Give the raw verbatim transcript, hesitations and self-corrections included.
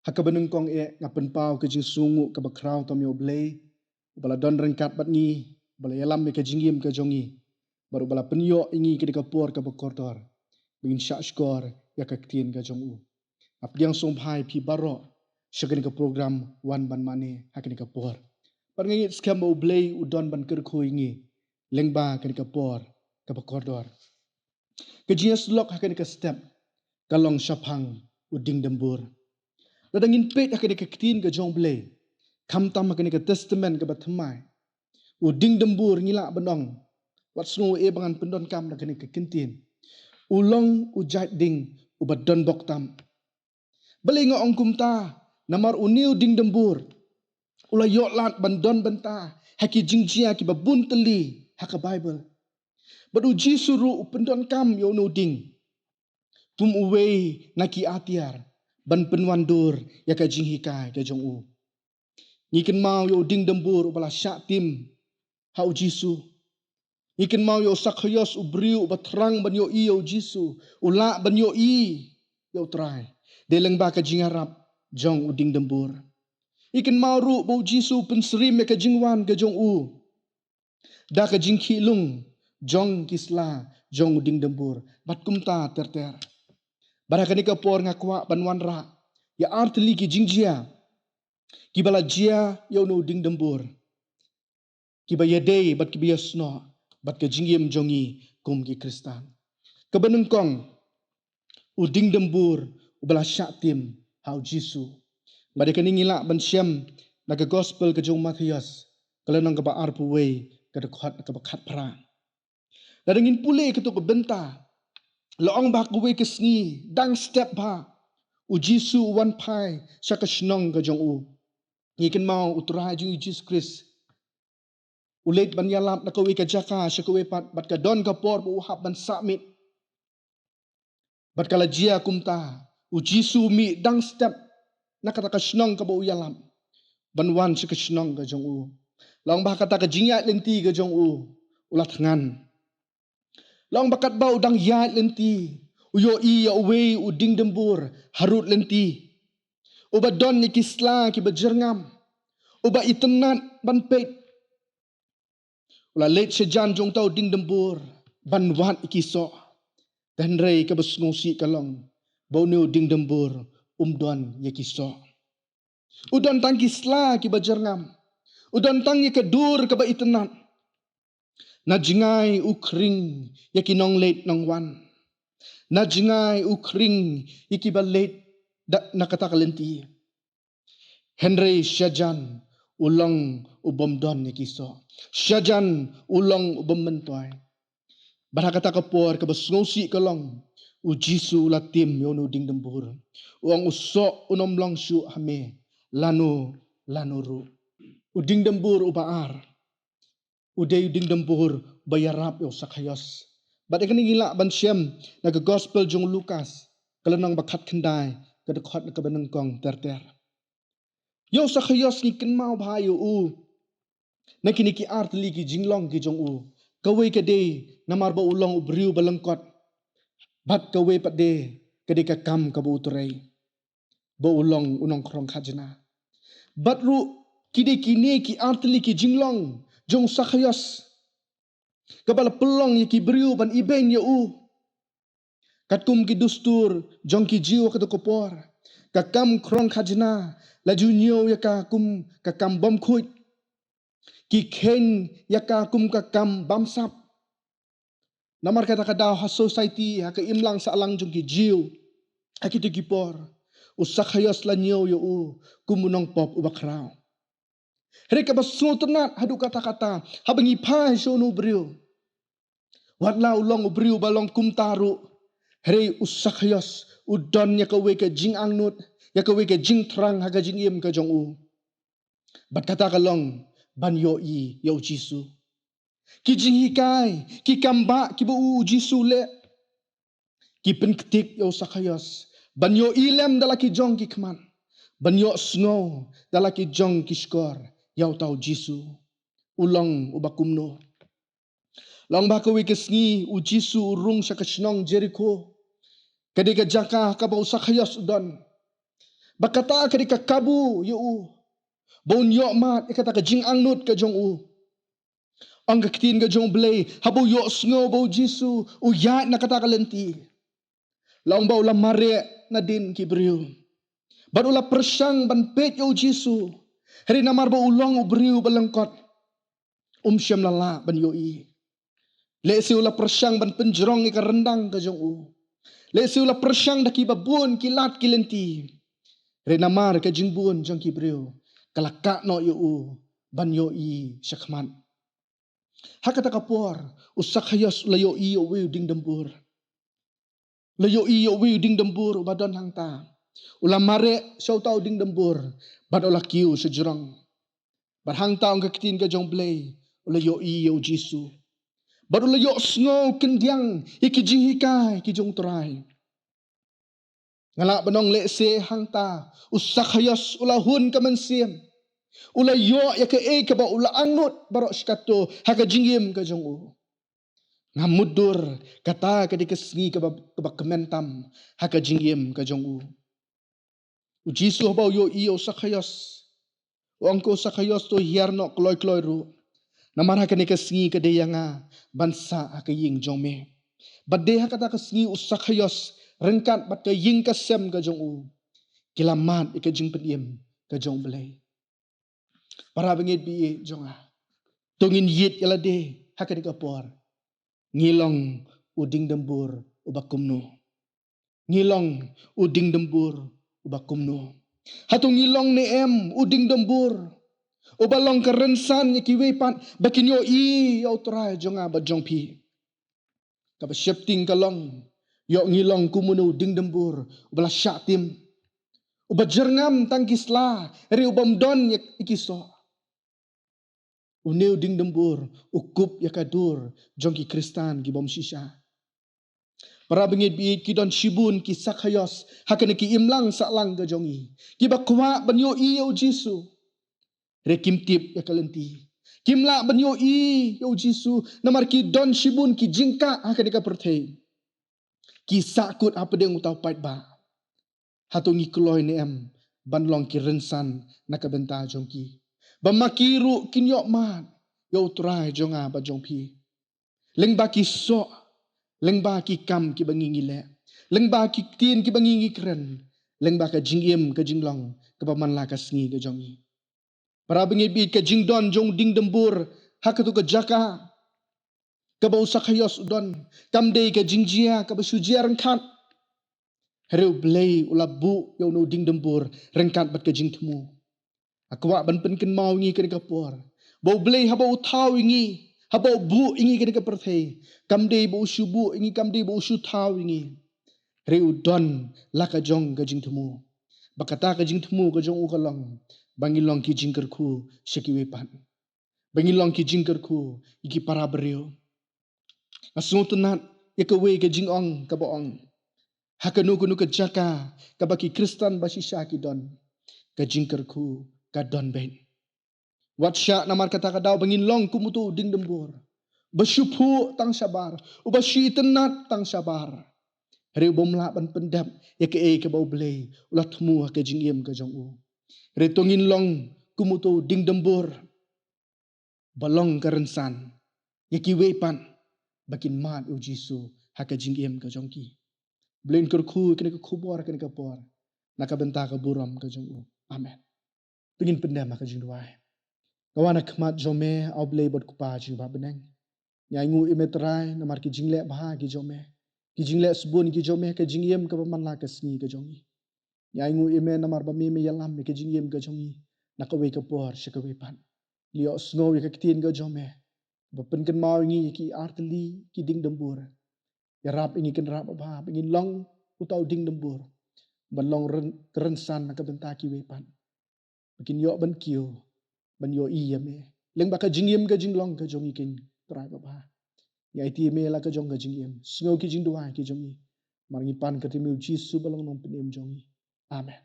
Ha kaba nyngkong eh nga pynpaw ka jingsngewnguh kaba khraw tam ïa U Blei, uba la don ryngkat bad ngi, uba la ïalam ïa ka jingim ka jong ngi, bad uba la pynïoh ïa ngi kane ka por kaba kordor ba ngin shah shkor ïa ka ktien ka jong u. Nga pdiang sngewbha ïa phi baroh sha kane ka program Wan Ban Mane ha kane ka por. Bad nga ngeit skhem ba U Blei u don ban kyrkhu ïa ngi lyngba kane ka por kaba kordor. Ka jingïasyllok ha kane ka step ka long shaphang u ding dymbur. Lada ngin peit ha kane ka ktien ka jong U Blei, khamtam ha kane ka Testament kaba thymmai, u ding dymbur ngi lah ban ong, wat sngew eh ba ngan pyndonkam da kane ka ktien, u long u jait ding uba donbok tam. Balei nga ong kumta? Namar une u ding dymbur u la ïoh lad ban don bynta ha ki jingjia kiba bun tylli ha ka Baibl. Bad U Jisu ruh u pyndonkam ïa une u ding kum uwei na ki atiar ban pynwan dur ïa ka jinghikai ka jong u. Ngi kynmaw ïa u ding dymbur uba la shah tim ha U Jisu. Ngi kynmaw ïa u Sakhaios, u briew uba thrang ban ïohi ïa U Jisu, u lah ban ïohi ïa U Trai dei lyngba ka jingïarap jong u ding dymbur. Ngi kynmaw ruh ba U Jisu u pynsyriem ïa ka jingwan ka jong u da ka jingkhih lung jong ki sla jong u ding dymbur, bad kumta ter ter. Bad ha kane ka por nga kwah ban wanrah ïa artylli ki jingjia kiba la jia ïa une u ding dymbur, kiba ïadei bad kiba ïasnoh bad ka jingim jong ngi kum ki Khristan. Kaba nyngkong, u ding dymbur uba la shah tim ha U Jisu. Bad ïa kane ngi lah ban shem na ka Gospel ka jong u Mathaios, ka lynnong kaba arphew wei, ka dkhot kaba khatphra. Lada ngin pule ïa kato ka bynta, la ong ba ha kawei ka sngi, dang step bha, U Jisu u wan phai sha ka shnong ka jong u. Ngi kynmaw U Trai jong ngi U Jisu Khrist u leit ban ïalap na kawei ka jaka sha kawei pat, bad ka don ka por ba u hap ban sah miet. Bad ka la jia kumta, U Jisu u mih dang step na kata ka shnong kaba u ïalap ban wan sha ka shnong ka jong u. La ong ba kata ka jingïaid lynti ka jong u, u la thngan. La ong ba katba u dang ïaid lynti, u ïohi ïa uwei u ding dymbur harud lynti, uba don ïa ki sla kiba jyrngam, uba itynnad ban peit. U la leit shajan jong uta u ding dymbur ban wad ïa ki soh. Hynrei kaba sngewsih ka long ba une u ding dymbur um don ïa ki soh. U don tang ki sla kiba jyrngam. U don tang ïa ka dur kaba itynnad. Na jngai u khring ïa ki nongleit nongwan. Na jngai u khring ïa kiba leit da, na kata ka lynti. Hynrei shajan u long u bym don ïa ki soh. Shajan u long u bym myntoi. Bad ha kata ka por kaba sngewsih ka long, U Jisu u la tim ïa une u ding dymbur. U ong, u soh un ym long shuh ha me lano lano ruh. U ding dymbur uba ar u dei u ding dymbur ba ïarap ïa u Sakhaios. Bad ïa kane ngi lah ban shem na ka Gospel jong u Lukas, ka lynnong ba khatkhyndai, ka dkhot kaba nyngkong ter ter. Ïa u Sakhaios ngi kynmaw bha ïa u na kine ki artylli ki jinglong ki jong u. Kawei ka dei namar ba u long u briew ba lyngkot. Bad kawei pat de ka dei ka kam kaba u trei, ba u long u nongkhrong khajna. Bad ruh ki dei kine ki artylli ki jinglong jong u Sakhaios kaba la pynlong ïa ki briew ban ibeiñ ïa u. Katkum ki dustur jong ki Jiw ha kato ka por, ka kam khrong khajna la ju ñiew ïa ka kum ka kam bymkhuid. Ki kheiñ ïa ka kum ka kam bamsap. Namar kata ka daw ha society, ha ka imlang sahlang jong ki Jiw ha kito ki por, u Sakhaios la ñiew ïa u kum u nongpop uba khraw. Hynrei kaba sngewtynnat haduh katta katta, haba ngi phai sha une u briew, wat la u long u briew ba long kumta ruh, hynrei u Sakhaios u don ïa kawei ka jingangnud, ïa kawei ka jingthrang ha ka jingim ka jong u. Bad kata ka long ban ïohi ïa u Jisu. Ki jinghikai, ki kam bah kiba u, u Jisu u leh, ki pynktik ïa u Sakhaios ban ïohi lem da la ki jong ki khmat, ban ïohsngew da la ki jong ki shkor ïa uta u Jisu. U long uba kumno? La ong ba kawei ka sngi u Jisu u rung sha ka shnong Jerikho, ka dei ka jaka kaba u Sakhaios u don. Ba kata ka dei ka kabu ïa u, ba un ïoh mad ïa kata ka jingangnud ka jong u. Ong ka ktien ka jong U Blei, haba u ïohsngew ba U Jisu u ïaid na kata ka lynti, la ong ba u la mareh nadien ki briew. Bad u la pyrshang ban peit ïa U Jisu, hynrei namar ba u long u briew ba lyngkot, um shym la lah ban ïohi. Lehse u la pyrshang ban pynjrong ïa ka ryndang ka jong u. Lehse u la pyrshang da kiba bun ki lad ki lynti. Hynrei namar ka jingbun jong ki briew, ka la kah noh ïa u ban ïohi shakhmat. Ha kata ka por, u Sakhaios u la ïohi ïa uwei u diengdymbur. La ïohi ïa uwei u diengdymbur uba don hangta. U la mareh sha uta u diengdymbur, bad u la kiew shajrong. Bad hangta, ong ka ktien ka jong U Blei, u la ïohi ïa U Jisu. Bad u la ïohsngew kyndiang ïa ki jinghikai ki jong U Trai. Nga lah ban ong lehse hangta, u Sakhaios u la hun ka mynsiem. U la ïoh ïa kaei kaba u la angnud baroh shi katta ha ka jingim ka jong u. Nga mutdur, kata ka dei ka sngi kaba, kaba kmen tam ha ka jingim ka jong u. U Jisu haba u ïohi ïa u Sakhaios, u ong ïa u Sakhaios, to hiar noh kloi kloi ruh. Namar ha kane ka sngi ka dei ïa nga ban sah ha ka ïing jong me. Bad dei ha kata ka sngi u Sakhaios ryngkat bad ka ïing ka sem ka jong u, ki la mad ïa ka jingpynim ka jong U Blei. Para bangeit baieit jong nga, to ngin ïit ïa lade ha kane ka por. Ngi long u diengdymbur uba kumno? Ngi long u diengdymbur uba kumno? Hato ngi long ne em u diengdymbur uba long ka rynsan ïa kiwei pat ba kin ïohi ïa U Trai jong nga bad jong phi? Kaba sheptieng ka long, ïoh ngi long kum une u diengdymbur uba la shah tim, uba jyrngam tang ki sla, hynrei u bym don ïa, ïa ki soh. Une u diengdymbur u kup ïa ka dur jong ki Khristan ki bym shisha. Para bangeit baieit, ki don shibun ki Sakhaios ha kane ka imlang sahlang ka jong ngi, kiba kwah ban ïohi ïa U Jisu. Hynrei kim tip ïa ka lynti. Kim lah ban ïohi ïa U Jisu namar ki don shibun ki jingkah ha kane ka pyrthei. Ki sahkut hapdeng uta u paidbah. Hato ngi kloi ne em ban long ki rynsan na ka bynta jong ki, ba ma ki ruh kin ïoh mad ïa U Trai jong nga bad jong phi? Lyngba ki soh, lyngba ki kam kiba ngi ngi leh, lyngba ki ktien kiba ngi ngi kren, lyngba ka jingim ka jinglong kaba man la ka sngi ka jong ngi. Para bangeit baieit, ka jingdon jong u diengdymbur ha kato ka jaka kaba u Sakhaios u don, kam dei ka jingjia kaba shu jia ryngkat. Hynrei U Blei u la buh ïa uno u diengdymbur ryngkat bad ka jingthmu. Nga kwah ban pynkynmaw ïa ngi kane ka por, ba U Blei haba u thaw ïa ngi, haba u buh ïa ngi kane ka pyrthei, kam dei ba u shu buh ïa ngi, kam dei ba u shu thaw ïa ngi. Hynrei u don la ka jong ka jingthmu. Ba kata ka jingthmu ka jong u ka long ba ngin long ki jingkyrkhu sha kiwei pat, ba ngin long ki jingkyrkhu ïa ki para briew. Nga sngewtynnat ïa kawei ka jingong kaba ong, ha kano kano ka jaka kaba ki Khristan ba shisha ki don, ka jingkyrkhu ka don beit. Wat shah namar kata ka daw ba ngin long kum uto u diengdymbur uba shu phuh tang shabar, uba shu itynnad tang shabar, hynrei u bym lah ban pyndep ïa kaei kaba U Blei u la thmu ha ka jingim ka jong u. Hynrei to ngin long kum uto u diengdymbur ba long ka rynsan ïa kiwei pat ba kin mad ïa U Jisu ha ka jingim ka jong ki. Blei un kyrkhu ïa kane ka khubor ha kane ka por na ka bynta ka burom ka jong u. Amen. To ngin pyndem ha ka jingduwai. Nga wan ha khmat jong me, A Blei bad Kpa jong ngi ba ha bneng. Ngi ainguh ïa me Trai namar ki jingleh bha ki jong me, ki jingleh sbun ki jong me ha ka jingim kaba man la ka sngi ka jong ngi. Ngi ainguh ïa me namar ba me me ïalam ïa ka jingim ka jong ngi na kawei ka por sha kawei pat. Ngi ïohsngew ïa ka ktien ka jong me ba pynkynmaw ïa ngi ïa ki artylli ki diengdymbur. Ïarap ïa ngi Kynrad babha ba ngin long uta u diengdymbur ban long ryn-, ka rynsan na ka bynta kiwei pat, ba kin ïoh ban kiew, ban ïohi ïa me lyngba ka jingim ka jinglong ka jong ngi, Kynrad babha. Ngi aiti ïa me la ka jong ka jingim, sngew ki jingduwai ki jong ngi. Namar ngi pan ha ka kyrteng u Jisu ba long u Nongpynim jong ngi. Amen.